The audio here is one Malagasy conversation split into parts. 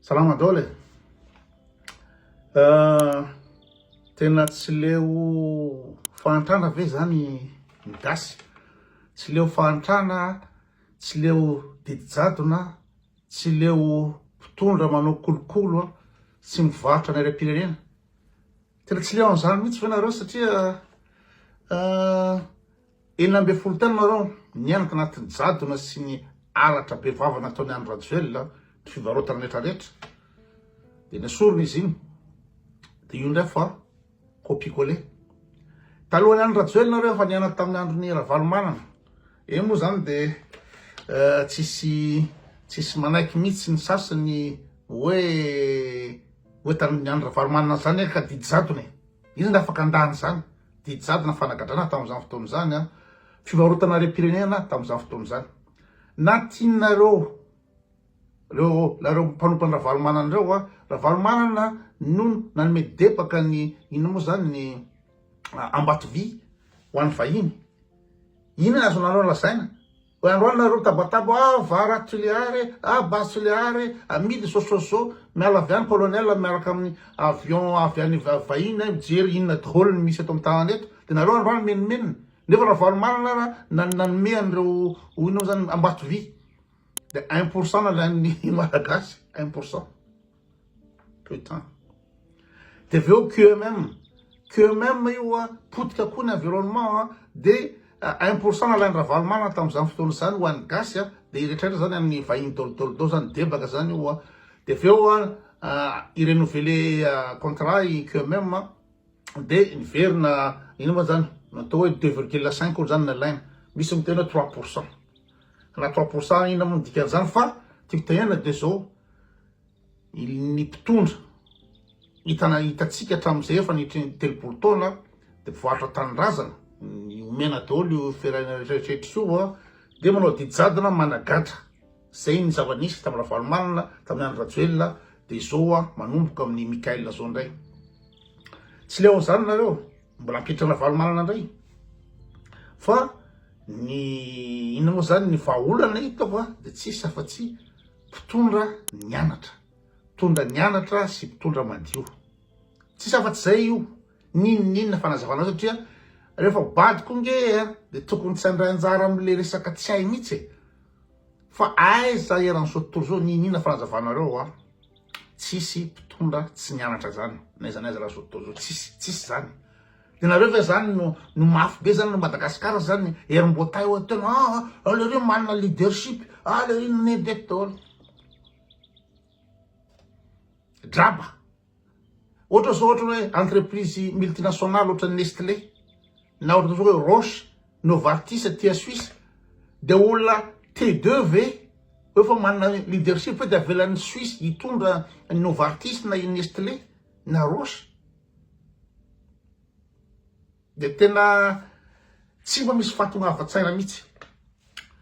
Salama daholo e. Tena tsy leo fahantrana ve zany ny gasy? Tsy leo fahantrana, tsy leo didy jadona, tsy leo mpitondra manao kolokolo sy mivarotra ny harem-pirenena. Tena tsy leo an'izany mihitsy ve nareo satria 16 taona nareo niaina tanatin'ny jadona sy ny halatra be vava nataon'i Andry Rajoelina, ny fivarotana rehetra rehetra. Dia nesorina izy iny. Dia io indray fa copie coller. Talohan'i Andry Rajoelina nareo efa niaina tamin'ny andron'i Ravalomanana. Eo moa zany dia tsisy tsisy manaiky mihitsy ny sasany hoe hoe tamin'ny andro Ravalomanana zany ka didy jadona e. Iza no afaka handà an'izany? Didy jadona fanagadrana tamin'izany fotoana izany an, fivarotana harem-pirenena tamin'izany fotoana izany. Na tianareo reo nareo mpanompo an'i Ravalomanana ireo an, Ravalomanana no nanome debaka ny inona moa zany ny Ambatovy ho an'ny vahiny. Inona ny azonareo lazaina? Hoe androany nareo mitabataba ah vara Tulear ah base Tulear amidy zao zao zao miala avy any colonel miaraka amin'ny avion avy any vahiny eh mijery inona daholo ny misy eto amin'ny tanàna eto de nareo androany mimenomenona nefa Ravalomanana ara nanome an'ireo inona moa zany Ambatovy de 1% nalain'ny Malagasy 1%. Putain. De avy eo QMM. QMM io a, potika koa ny environnement a, de 1% nalain'i Ravalomanana tamin'izany fotoana izany ho an'ny gasy a, de iretraretra zany amin'ny vahiny daholo daholo zany, debaka zany io a. De avy eo a, i-renouveler contrat i QMM a, de niverina ino moa zany, natao hoe 2,5 hono zany nalaina, misy miteny hoe 3%. Na 3% inona moa ny dikan'izany fa tiako tenenina de zao, Ny mpitondra hitana hitantsika hatramin'izay efa niditry ny 30 taona dia mpivarotra tanindrazana, ny omena daholo io firenena rehetrarehetra io a, dia manao didy jadona managadra. Zay ny zava-nisy tamin'i Ravalomanana, tamin'i Andry Rajoelina, dia izao a manomboka amin'i Mickaël zao indray. Tsy leo an'izany nareo, mbola hampiditra an'i Ravalomanana indray. Fa ny inona moa zany ny vahaolana hitako a dia tsisy afa-tsy Mpitondra nianatra. Mpitondra nianatra sy mpitondra madio. Tsisy afa-tsy izay io. N'inon'inona fanazavanao satria rehefa bado koa nge a dia tokony tsy handray anjara amin'le resaka tsy hay mihitsy e. Fa aiza eran'izao tontolo izao n'inon'inona fanazavanareo a tsisy mpitondra tsy nianatra zany n'aiza n'aiza raha zao tontolo izao tsisy tsisy zany. Dia nareo ve zany no no mafy be zany no Madagascar zany herim-boatay hoe tena ah ah lery manana leadership ah lery nede daholo. Draba. Ohatra zao ohatra hoe entreprise multinationale ohatra Nestlé na ohatra zao hoe Roche, Novartis aty a Suisse dia olona T2 ve hoe fa manana leadership hoe dia avelan'ny Suisse hitondra ny Novartis na i Nestlé na Roche. Dia tena tsy mba misy fahatongavan-tsaina mihitsy.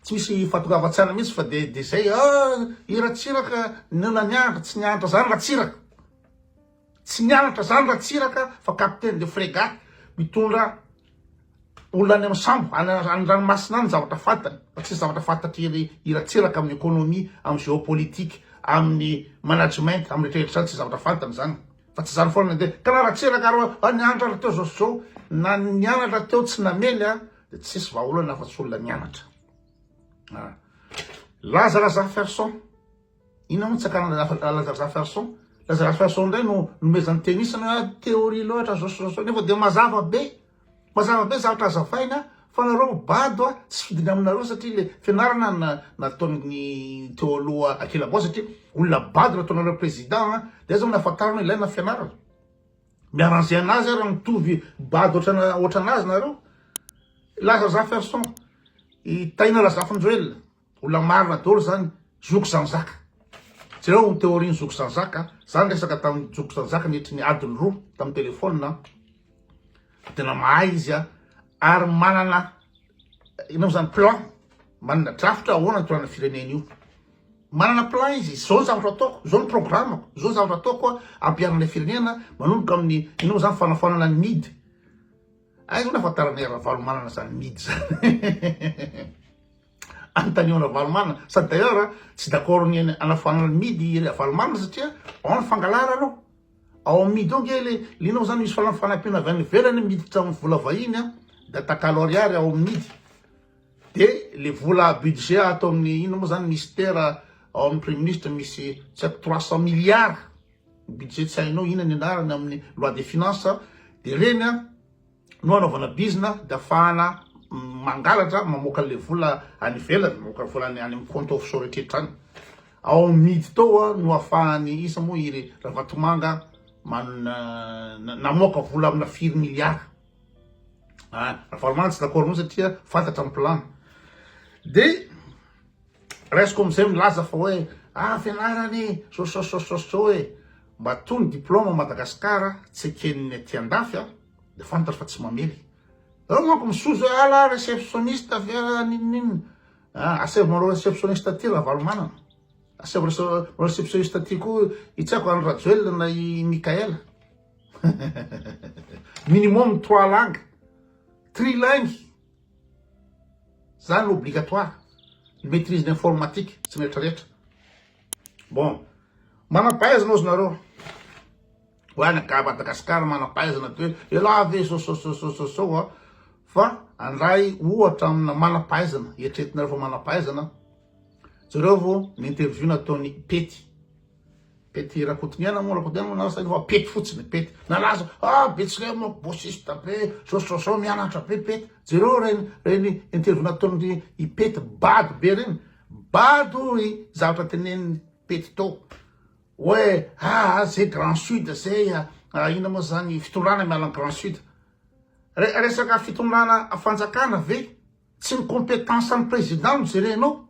Tsy misy fahatongavan-tsaina mihitsy fa dia dia zay ah i Ratsiraka no nanianatra, tsy nianatra zany Ratsiraka. Tsy nianatra zany Ratsiraka fa capitaine de frégate mitondra olona any amin'ny sambo, any an-dranomasina any ny zavatra fantany, fa tsisy zavatra fantatr'i i Ratsiraka amin'ny économie, amin'ny géopolitique, amin'ny management, amin'ny rehetrarehetra zany, tsisy zavatra fantany zany. Fa tsy zany foana dia ka na Ratsiraka ary hoe nianatra ary teo zao sy zao, na nianatra teo tsy namely a, dia tsisy vahaolana afa-tsy olona nianatra. Ah. Laza Razafiarison. Inona moa tsy hakana Laza Razafiarison? Laza Razafiarison indray no nomezan'ny tenisany hoe théorie loatra zao sy zao sy zao nefa dia mazava be. Mazava be zavatra azavaina fa nareo bado a tsy fidiny aminareo satria le fianarana na nataon'ny teo aloha akelabao satria olona bado nataonareo président a de aiza moa nahafantarana ilaina fianarana mi-arranger anazy ary mitovy bado ohatrana ohatranazy nareo Laza Zafiarison i Taina Razafinjoelina Olona marina daholo zany zoky zanzaka. Jereo ny théorie ny zoky zanzaka, za niresaka tamin'ny zoky zanzaka niditry ny adiny roa tamin'ny téléphone an. Tena mahay izy an, ary manana inona moa zany plan, manana drafitra ahoana ny hitondrana firenena io. Manana plan izy, zao ny zavatra ataoko, zao ny programme-ko, zao ny zavatra ataoko an, ampiharina ilay firenena manomboka amin'ny inona moa zany fanafoanana ny midy. Aiza moa nahafantaran'i Ravalomanana zany midy zany. Anontanio an'i Ravalomanana. Sady d'ailleurs tsy d'accord ny hanafoanana ny midy i Ravalomanana satria ao ny fangalarana ao. Ao amin'ny midy ao nge le le inona moa zany misy fanampiana avy any ivelany miditra amin'ny vola vahiny an, de atakalo ariary ao amin'ny midy. De le vola budget ato amin'ny inona moa zany ministère ao amin'ny premier ministre misy tsy haiko 300 milliards budget tsy hainao inona ny anarany amin'ny loi des finances de reny an no anaovana bizina de afahana mangalatra mamoaka an'le vola any ivelany mamoaka vola any any amin'ny compte offshore rehetra any ao amin'ny midy tao no afahany isa moa iry Ravatomanga man namoaka vola amina firy milliards ah Ravalomanana tsy d'accord mihitsy satria fantatra ny plan de raisiko amizay milaza fa hoe ah fianarana e zao zao zao zao zao e mba tony diplôme Madagascar tsy eken'ny aty andafy a de fantatra fa tsy mamely eo manko misozo hoe ala réceptionniste avy ninonino ah asaivo manao réceptionniste aty Ravalomanana asaivo manao réceptionniste aty koa i tsy haiko Andry Rajoelina na i Michael minimum trois langues trilingue zany obligatoire ny maitrise ny informatique tsy rehetra rehetra bon manam-pahaizana ozy nareo hoe any ga Madagascar manam-pahaizana de elah ve so so so so so so a fa andray ohatra amina manam-pahaizana eritreretinareo fa manam-pahaizana jereo vo ny interview nataony Pety Pety Rakotoniaina moa Rakotoniaina moa nalaza fa Pety fotsiny Pety nalaza ah Betsileo manko bosista be zao zao zao mianatra be Pety jereo reny reny interview nataony i Pety bado be reny bado ny zavatra teneniny Pety tao hoe ah zay Grand Sud zay ah inona moa zany fitondrana miala ny Grand Sud resaka fitondrana fanjakana ve Tsy ny compétence an'ny président no jerenao.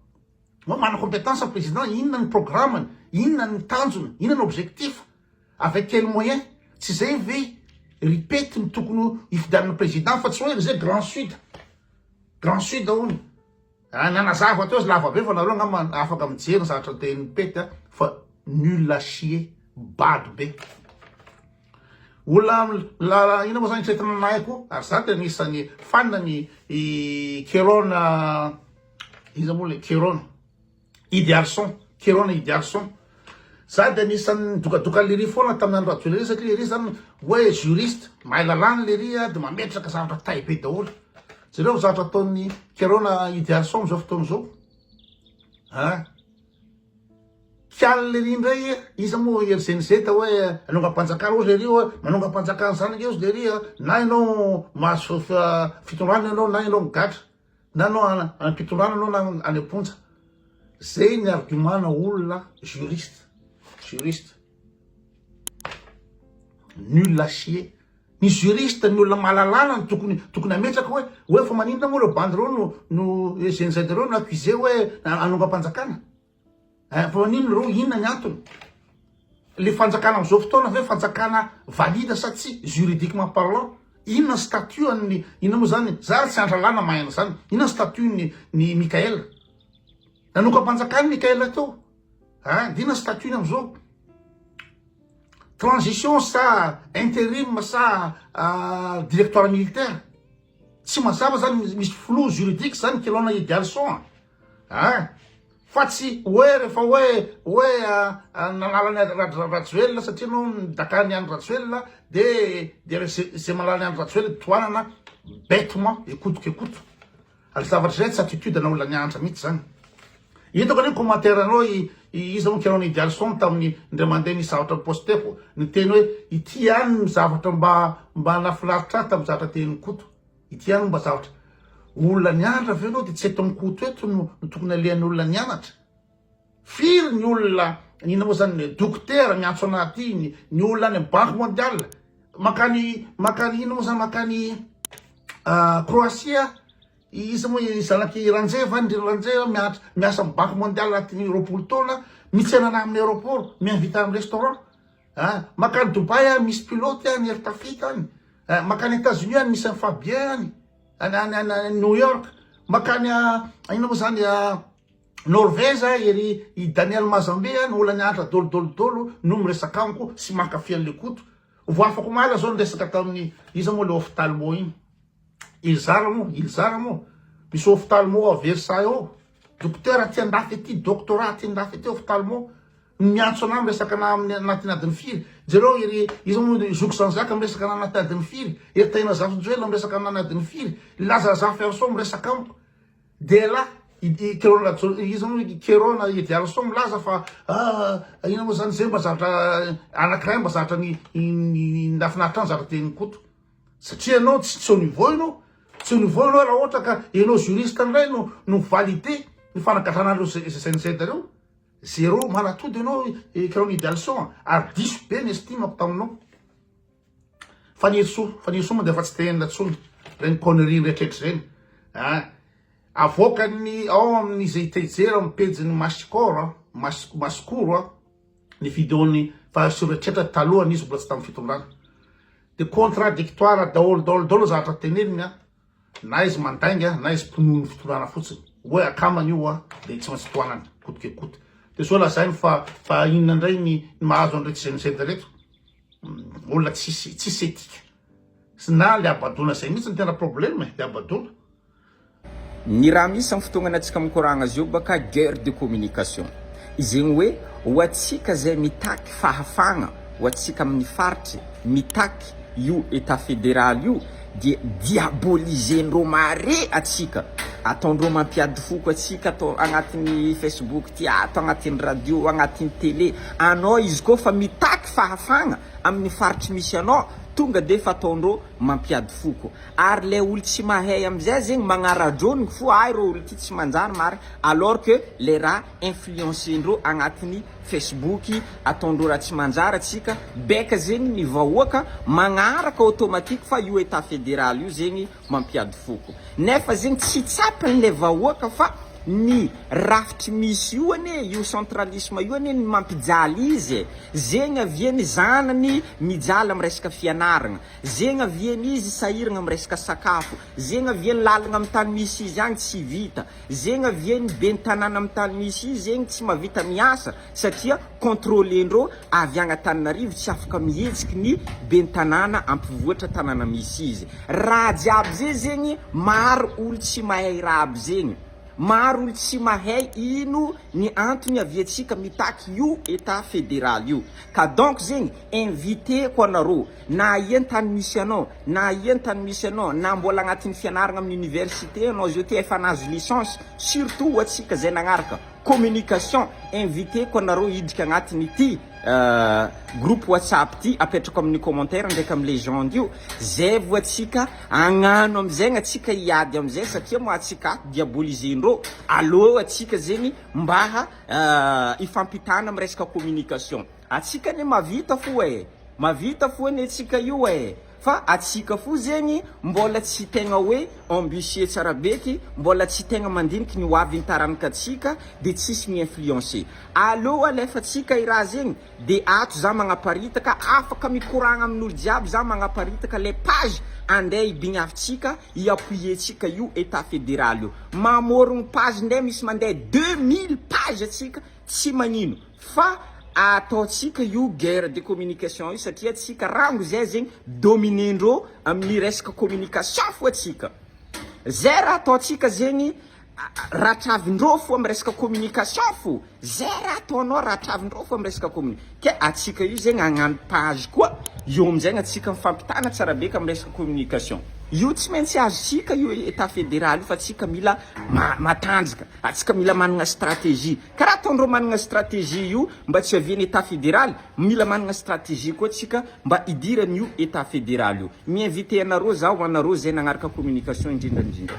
Moa manana compétence ny président, inona ny programme-ny, inona ny tanjona, inona ny objectif, avec quel moyen. Tsy zay ve ry pety no tokony hifidianana président fa tsy hoe ry zay grand sud. Grand sud hono. Ah, nanazava teo izy lava be fa nareo angamba afaka mijery ny zavatra tenin'i pety fa nul à chier, bado be. Olona la ina moa zany eritreretina anay koa ary za de anisan'ny fan ny i Kerona iza moa le Kerona Idealson Kerona Idealson za de anisan'ny nidokadoka lery foana tamin'ny andro Rajoelina satria lery zany hoe juriste mahay lalàna lery de mametraka zavatra tay be daholo jereo ny zavatra ataon'ny Kerona Idealson am'izao fotoana izao a Kial lery indray e, iza moa i RZNZ hoe hanongam-panjakana ozy lery hoe manongam-panjakana zany ange ozy lery a, na ianao mahazo fitondrana ianao na ianao migadra, na ianao any am-pitondrana ianao na any am-ponja. Zay ny argument-na olona juriste, juriste. Nul à chier. Ny juriste, ny olona mahalalana no tokony tokony hametraka hoe hoe fa maninona moa ireo bandy ireo no no RZNZ ireo no accusé hoe hanongam-panjakana. Eh, fa maninona ireo? Inona ny antony? Le fanjakana am'izao fotoana ve fanjakana valide sa tsy juridiquement parlant? Inona ny statut an'ny inona moa zany? Za ary tsy andralana mahay an'izany. Inona ny statut ny ny Michael? Nanongam-panjakana Michael teo. Ah, de inona ny statut-ny am'izao? Transition sa intérim sa directoire militaire? Tsy mazava zany, misy flou juridique zany Kelona Idealson a. Fa tsy hoe rehefa hoe hoe nanala ny Rajoelina satria anao nidaka ny Andry Rajoelina de de ze manala ny Andry Rajoelina tohanana bêtement ekotoka ekoto. Ary zavatra izay tsy attitude na olona nianatra mihitsy zany. Hitako anie commentaire anao i iza moa Kelona Idealson tamin'ny indray mandeha nisy zavatra posteko niteny hoe ity ihany ny zavatra mba mba nahafinaritra ahy tamin'ny zavatra tenin'i Koto. Ity ihany mba zavatra. Olona nianatra ve ianao dia tsy eto amin'ny Koto eto no no tokony alehan'ny olona nianatra. Firy ny olona inona moa zany dokotera miantso anah aty ny ny olona any amin'ny banque mondiale makany makany inona moa zany makany Croatie iza moa i zanaky Ranjeva any Ranjeva mianatra miasa amin'ny banque mondiale anatin'ny 20 taona mitsena anah amin'ny aéroport mi-invite amin'ny restaurant ah makany Dubaï any misy pilote any Air Tafita any makany États-Unis any misy an'i Fabien any any any any New York makany inona moa zany Norvège ery i Daniel Mazambe an, olona nianatra dolo dolo dolo no miresaka amiko sy mankafy an'le Koto. Vao afaka omaly zao niresaka tamin'ny iza moa le ophtalmo iny. Ilzara moa, Ilzara moa. Misy ophtalmo ao Versailles ao. Docteur aty andafy aty, doctorat aty andafy aty ophtalmo, miantso anah miresaka anah amin'ny anatin'ny adiny firy, jereo ery iza moa zoky Jean Jacques miresaka anah anaty adiny firy, ery Tahina Zafinjoelina miresaka anah anaty adiny firy, Laza Razafiarison miresaka amiko, dia elah i i Kerona Rajo iza moa i Kerona Ediarison milaza fa ah inona moa zany zay mba zavatra anakiray mba zavatra ny ny nahafinaritra ahy ny zavatra tenin'i Koto. Satria ianao tsy tsy au niveau ianao, tsy au niveau ianao raha ohatra ka ianao juriste indray no no valider ny fanagadrana an'ireo ZNZ ireo. Zéro manatody ianao Keron Idealson a, ary diso be ny estime-ko taminao. Fanirisoa, Fanirisoa moa dia efa tsy te-henona intsony ireny conneries rehetrarehetra ireny. Hein. Avoakan'ny ao amin'ny izay te-hijery ao amin'ny pejin'ny Mascor, Masikoro ny video-ny Fanirisoa rehetrarehetra talohan'izy izy mbola tsy tamin'ny fitondrana. De contradictoire daholo daholo daholo zavatra teneniny an, na izy mandainga na izy mpinono fitondrana fotsiny, hoe akamany io an de tsy maintsy tohanany coute que coute. De zao lazainy fa fa inona indray ny ny mahazo an'ireto génocide reto, olona tsisy tsisy etika sy na le habadoana zay mihitsy no tena problème e, le habadoana. Ny raha misy am fotoagnana antsika mikoragna zio baka guerre de communication. Izegny hoe ho antsika zay mitaky fahafagna, ho antsika amin'ny faritry mitaky io Etat federal io dia diaboliser-ndreo mare antsika, ataondreo mampiady foko antsika atao agnatin'ny facebook ty ato, agnatin'ny radio, agnatin'ny tele, anao izy koa fa mitaky fahafagna amin'ny faritry misy anao tonga de efa ataondreo mampiady foko. Ary le olo tsy mahay amizay zegny magnara-drônigny fo ay rô olo ty tsy manjary marigny alors que le raha influencer-ndrô agnatin'ny facebook ataondrô raha tsy manjary atsika beka zegny ny vahoaka magnaraka automatique fa io etat federal io zegny mampiady foko nefa zegny tsy tsapan'le vahoaka fa ny rafitry misy io anie io centralisme io anie ny mampijaly izy e zegny aviany zanany mijaly am resaka fianaragna Zegny aviany izy sahiragna am resaka sakafo, zegny aviany lalagna am tany misy izy agny tsy vita, zegny aviany ben'ny tanàna am tany misy izy zegny tsy mahavita miasa satria contrôler-ndreo avy agny Antananarivo tsy afaka mihetsiky ny ben'ny tanàna ampivoatra tanàna misy izy. Raha jiaby zay zegny maro olo tsy mahay raha aby zegny, maro olo tsy mahay ino ny antony aviantsika mitaky io Etat federal io. Ka donc zegny inviter-ko anareo Na aia ny tany misy anao, na aia ny tany misy anao, na mbola agnatin'ny fianaragna amin'ny université anao zao ty efa nahazo licence, surtout ho antsika zay nagnaraka communication, inviter-ko anareo hiditra agnatin'ity groupe whatsapp ty, apetrako amin'ny commentaire ndraiky amin'ny legende io, zay vo antsika hagnano amizay, antsika hiady amizay satria moa antsika ato diaboliser-ndreo, aleo antsika zegny mba hifampitana amin'ny resaka communication. Atsika anie mavita fo e! Mavita fo anie tsika io e! Fa atsika fo zegny mbola tsy tegna hoe ambitieux tsara beky, mbola tsy tegna mandiniky ny ho avin'ny taranakatsika de tsisy mi-influencer. Aleo alefatsika i raha zegny de ato za magnaparitaka, afaka mikoragna amin'olo jiaby za magnaparitaka le page andeha hibignavintsika, hi-appuyer-tsika io Etat federal io. Mamorogno page ndray misy mandeha 2000 page atsika tsy magnino. Fa ataontsika io guerre de communication io satria tsika rango zay zegny dominer-ndreo amin'ny resaka communication fo atsika. Zay raha ataontsika zegny ratravin-dreo fo amin'ny resaka communication fo. Zay raha ataonao ratravin-dreo fo amin'ny resaka communi. Ke atsika io zegny hagnano page koa eo amizay atsika mifampitana tsara be ka amin'ny resaka communication. Io tsy maintsy azontsika io etat federal io fa tsika mila matanjaka, atsika mila managna stratégie. Karaha ataondreo managna stratégie io mba tsy haviany etat federaly, mila managna stratégie koa tsika mba hidirany io etat federaly io. Mi inviter anareo zaho ho anareo zay nagnaraka communication indrindra indrindra.